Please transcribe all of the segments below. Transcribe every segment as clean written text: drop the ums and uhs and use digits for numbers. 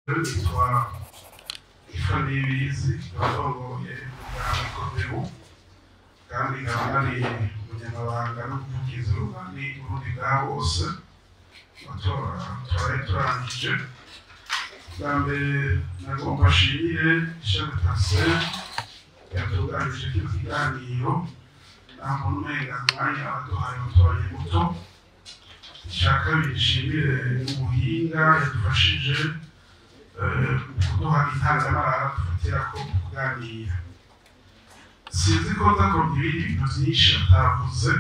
Nitwa Niyibizi, narongoye umugambwe CODEBU, kandi nkaba nari umunyamabanga n'umuvugizi w'urunani Burundi bwa bose. Amatora twari turangije. Bwa mbere nagomba nshimire ishami Parsem yatunganije kino kiganiro, naho umenga umwanya waduhaye utubanye muto. Icya kabiri, nshimire umuhinga yadufashije mu kuduha intangamarara dufatirako mu kuganira. Sinzi ko nza ibindi bintu byinshi atavuze,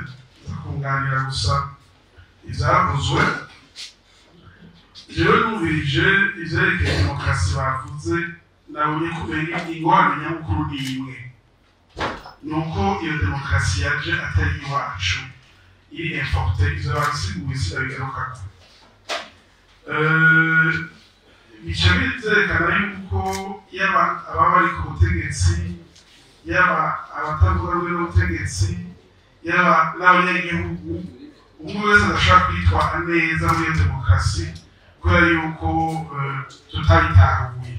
nza kunganira gusa ivyavuzwe. Jewe numvirije ivyerekeye demokarasi bavuze, nabonye ko umenga ingorane nyamukuru ni imwe, nuko iyo demokarasi yaje atari iwacu, iri importée. Ivyo babisiguye, sinabigarukako. Bica bizerekana yuko yaba ababa bari ku butegetsi, yaba abatavuga rumwe n'ubutegetsi, yaba n'abanyagihugu, umwe wese adashobora kwitwara neza muri iyo demokarasi kubera yuko tutayitahuye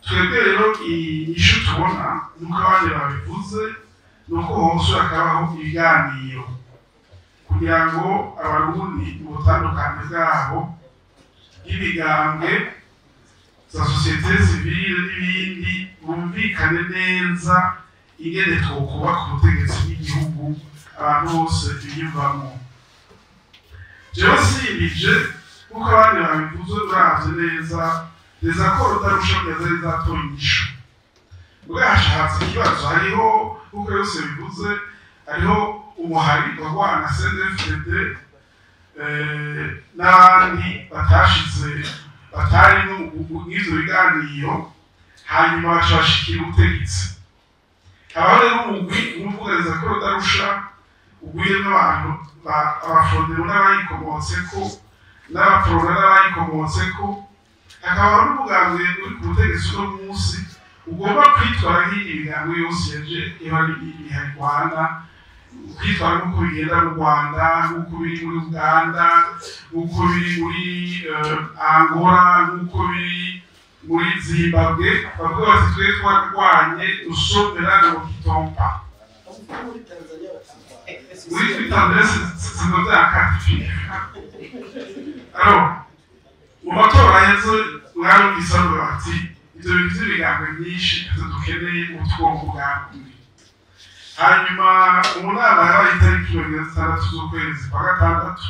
twebwe. Rero inyishu tubona, nuko abandi babivuze, ni uko hose hakabaho ibiganiro kugira ngo Abarundi mu butandukane bwabo bw'imigambwe, za société civile n'ibindi, bumvikane neza ingene twokubaka ubutegetsi bw'igihugu abantu bose biyumvamo. Jewe simbije, nkuko abandi babivuze, uravye neza les accords d'Arusha zari zatoye inyishu. Bwashatse ikibazo hariho, nkuko yose bivuze, hariho umuhari wagwana CNDD-FDD n'abandi batashize, batari mw'ivyo biganiro, hanyuma baca bashikira ubutegetsi. Habaho rero umugwi umuvuganiza ko d'Arusha ugwiyemwo abantu Abafrodebu n'abayikomotseko, n'Abaprona n'abayikomotseko, hakabaho n'umugambwe uri ku butegetsi uno munsi ugomba kwitwara nk'iyindi migambi yose yaje iba imihari, kwitwara nk'uko bigenda mu Rwanda, nk'uko biri muri Uganda, nk'uko biri muri Angola, nk'uko biri muri Zimbabwe. Bavuga bati: "Twe twarwanye usomera ngo kitompa muri Tanzania sizo vyakatifiye." Alors, mu matora aheze mwarumvise bavuga bati: "Ivyo bintu vy'imigambwe myinshi ntavyo dukeneye, utwo mugambi." Hanyuma mu nama yabaye itariki 26 z'ukwezi kwa gatandatu,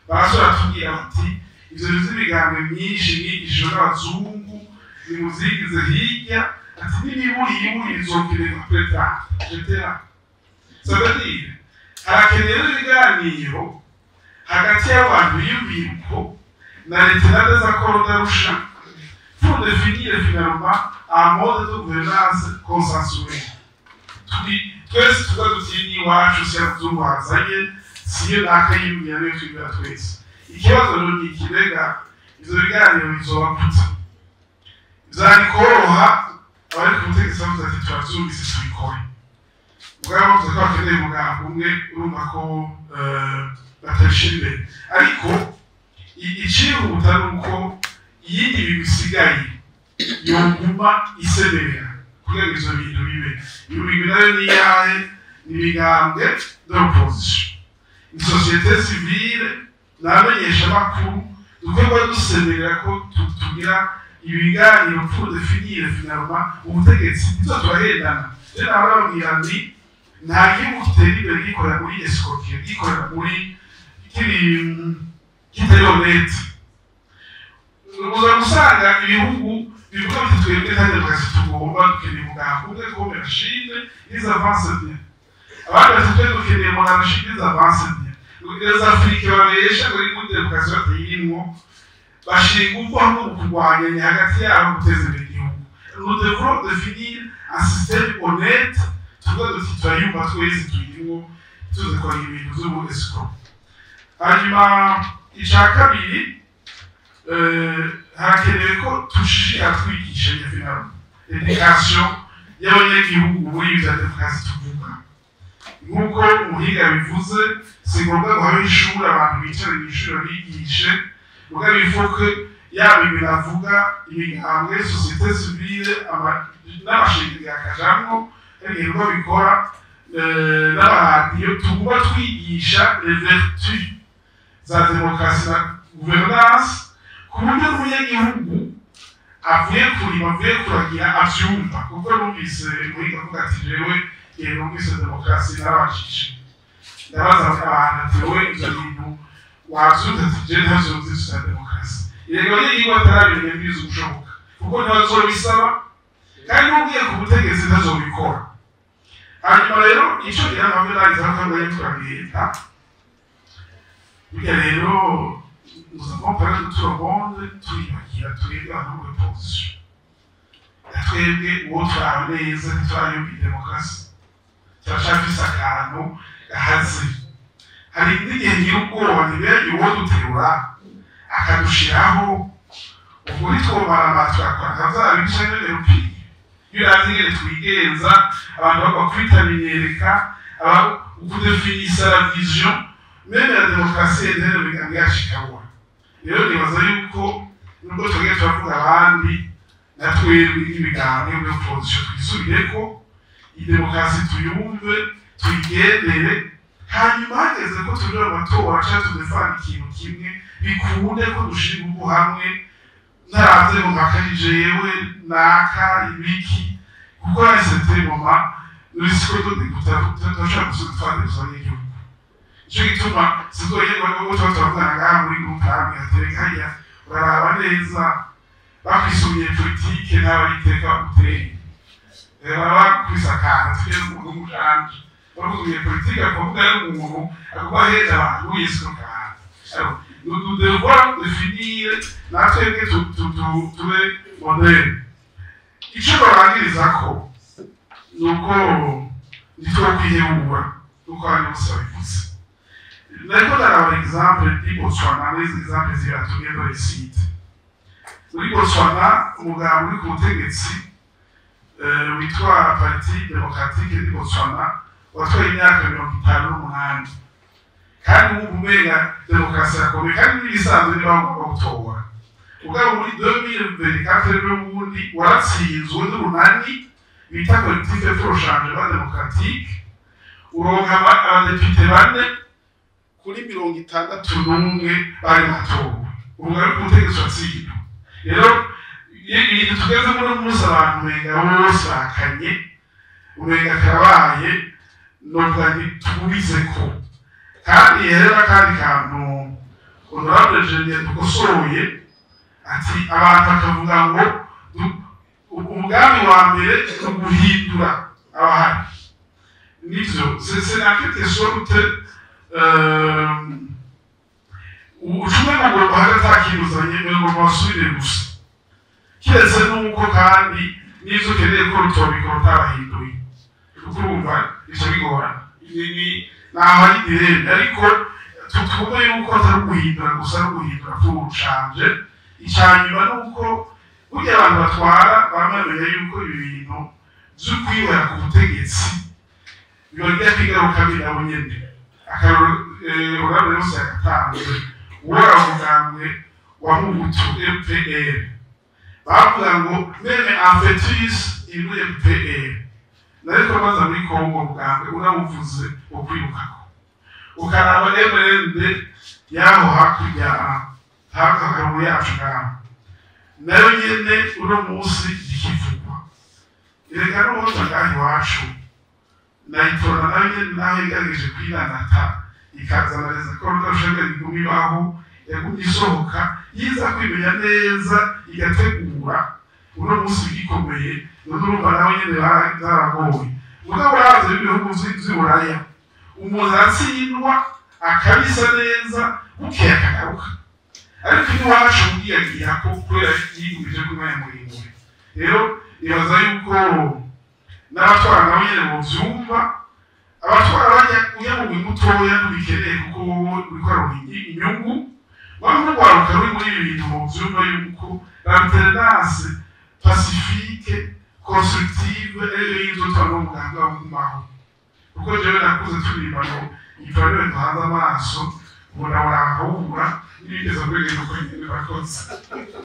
barasubira tubwira bati: "Ivyo bintu vy'imigambwe myinshi mwigishijwe n'abazungu nimuzigize hirya." Ati: "N'imiburiburi bizokenerwa peut-être etc." Ça veut dire harakenewe rero ibiganiro hagati y'abantu biyumviye uko na leta na des accords d'Arusha pour définir finalement un mode de gouvernance consensuel. Turi twese tuba duti n'iwacu, si abazungu bazanye, siyo naka yiyumvira, niyo twibwira twese. Ikibazo rero ni ikibega ivyo biganiro bizoba gute? Vyari koroha abari ku butegetsi bavuze ati: "Turavyumvise, tubikore." Mugabo bavuze ko bakeneye umugambi umwe, urumva ko batabishira imbere. Ariko icihuta ni uko iyindi migwi isigaye yoguma isemerera kugira ngo ivyo bintu bibe. Iyo migwi nayo ni iyahe? Ni imigambwe de l'opposition, ni société civile n'abamenyeshamakuru. Dukorwa dusemerera ko tugira ibiganiro pour définir finalement ubutegetsi. Nizo turahendana. Rero nababwira nti nta gihugu gitera imbere gikorera muri escroquerie, gikorera muri kiri kitari honnête. Uza gusanga ibihugu bivuga biti: "Twebwe nta demokarasi tugomba, dukeneye umugambi umwe", comme la Chine, ils avancent bien. Abandi bati: "Twe dukeneye monarchie", ils avancent bien. Les Afriques babesha ngo iri muri demokarasi batayirimwo, bashira ingufu hamwe mu kurwanya hagati yabo guteza imbere igihugu. Nous devrons définir un système honnête, tuvuga duti: "Turayumva twese, tuyirimwo, tuzi ko ibintu vy'ubu escroc." Hanyuma ica kabiri, harakenewe ko tushishikara twigisha finalement éducation y'abanyagihugu muri ibi vya demokarasi tuvuga. Nk'uko umuhinga yabivuze, si ngombwa ngo habe ishuri, abantu bicare mw'ishuri babigishe, mugabo il faut que Yaba ibi navuga, imigambwe, société civile, n'amashengero yakajamwo, ibikorwa bikora n'abaradiyo, tuguma twigisha les vertus za demokarasi na gouvernance, ku buryo n'umunyagihugu avuye kurima, avuye kuragira, avyumva. Kuko numvise muhinga avuga ati: "Jewe igihe numvise demokarasi narabajije, ndabaza abantu ati: 'Wowe ivyo bintu wavyumva?' Ati: 'Je ntavyo nzi vya demokarasi.'" Yego, abanyagihugu batarabimenya ntibizi gushoboka, kuko ntibazobisaba, kandi n'ugiye ku butegetsi ntazobikora. Hanyuma rero ico ngira mpamvu nagize aho kagoye, turagenda burya rero, nous avons parlé de tout le monde, turibagira twebwe abantu muri opposition. Twebwe uwo turaba neza ntiturayumva demokarasi, turacafise akantu gahaze. Hari n'igihe ngira ubwoba, ntibiragira uwo duterura akadushiraho, ubwo ntitwomarama turakora nka vya bindi canke rupiri. Iyo uravye ingene twigenza, abantu bakwitamenyereka kudefinisa la vision même la démocratie interne, imigambi yacu ikabura. Rero nibaza yuko nubwo tugiye turavuga abandi, na twebwe nk'imigambi yo muri opposition twisubireko, iyi demokarasi tuyumve, tuyigendere. Hanyuma hageze ko tuja mu matora canke tudefana ikintu kimwe, bikunde ko dushira inguvu hamwe, ntaravye ngo mpaka ni jewe naka ibiki, kuko hari certain moment risque de turashobora gusubira twadefisa abanyagihugu. Nico gituma sinzoyegwa ngo tuba turavugana ngaha muri groupe hamwe, atereka hariya uraraba neza, bakwisumye politike ntaba ari iteka baguteye, baba bakubise akantu tugiye n'umujanja bakuzuye politike, akavuga y'umuntu aguma aheza abantu yisuka akantu. Alors, nous devons définir natwebwe tube modèle. Ico barangirizako ni uko ntitwokwihebura, nuko abandi bose babivuze. Nariko ndaraba exemple di Botswana, n'izi exemple ziratumye de réussite. Muri Botswana, umugabo uri ku butegetsi witwa Parti Démocratique di Botswana watwaye imyaka 58, kandi wumva umenga demokarasi irakomeye kandi n'ibisanzwe niba bagomba gutora. Mugabo muri 2024 rero ubundi waratsinzwe n'urunani bita Collectif pour le Changement Démocratique, uronka abadepite 4 kuri 61 bari batowe. Ubu bari ku butegetsi watsinda. Rero ibintu tugezemo uno munsi, abantu umenga bose bakanye, umenga karabaye, novuga nti tubizeko. Kandi rero akandi kantu honorable Genie dukosoye, ati abantu bakavuga ngo umugambi wa mbere ni uguhindura abahari. Nivyo, c'est en quelque sorte ucumwe ngo hagati akinduzanye ngo basubire gusa, kiretse nuko kandi n'ivyo ukeneye ko rutobikora utabahinduye, kuko urumva bica bigorana. Ni naho ari dilemme, ariko twumve yuko atari uguhindura gusa, ari uguhindura tuwucanje. Icya nyuma ni uko burya abantu batwara bamwe bamenya yuko ibi bintu vyo kwihera ku butegetsi bibagira ingaruka mbi nabo nyene. Akarorero honorable yose yagatanze, uwora umugambwe wa Mubutu MPR, bavuga ngo même un fœtus iri muri MPR. Nariko maze muri Kongo mugambwe urawuvuze ukwirukako, ukaraba MRND yaho hakurya hakurya yacu ngaho, nayo nyene uno munsi ikivugwa. Erega n'ubundi ngaha iwacu nayitora, nayo nyene naho igerageje kwinanata ikazana neza ko rudashaka iguma ibaho, yagumye isohoka yiza kwimenya neza igategura, uno munsi gikomeye. None urumva nawe nyene zaragoye. Mugabo uravye ibihugu vy'i Buraya, umuntu aratsindwa akabisa neza, bukeye akagaruka. Ariko iwacu ubwiyagira ko kubera yigumije ku mwanya muremure. Rero nibaza yuko n'abatwara nabo nyene bovyumva. Abatwara bajya ujya mu mugwi mutoya ntubikeneye, kuko wowe uriko uraronka inyungu. Waba urwaruka ruri muri ibi bintu bovyumva yuko l'alternance pacifique constructive ariyo y'inzotwa n'umuganga wugumaho, kuko jewe nakuze turirimba ngo ivariro duhanze amaso, ubona warawubura n'ibigeze kuri uko nyene bakoze.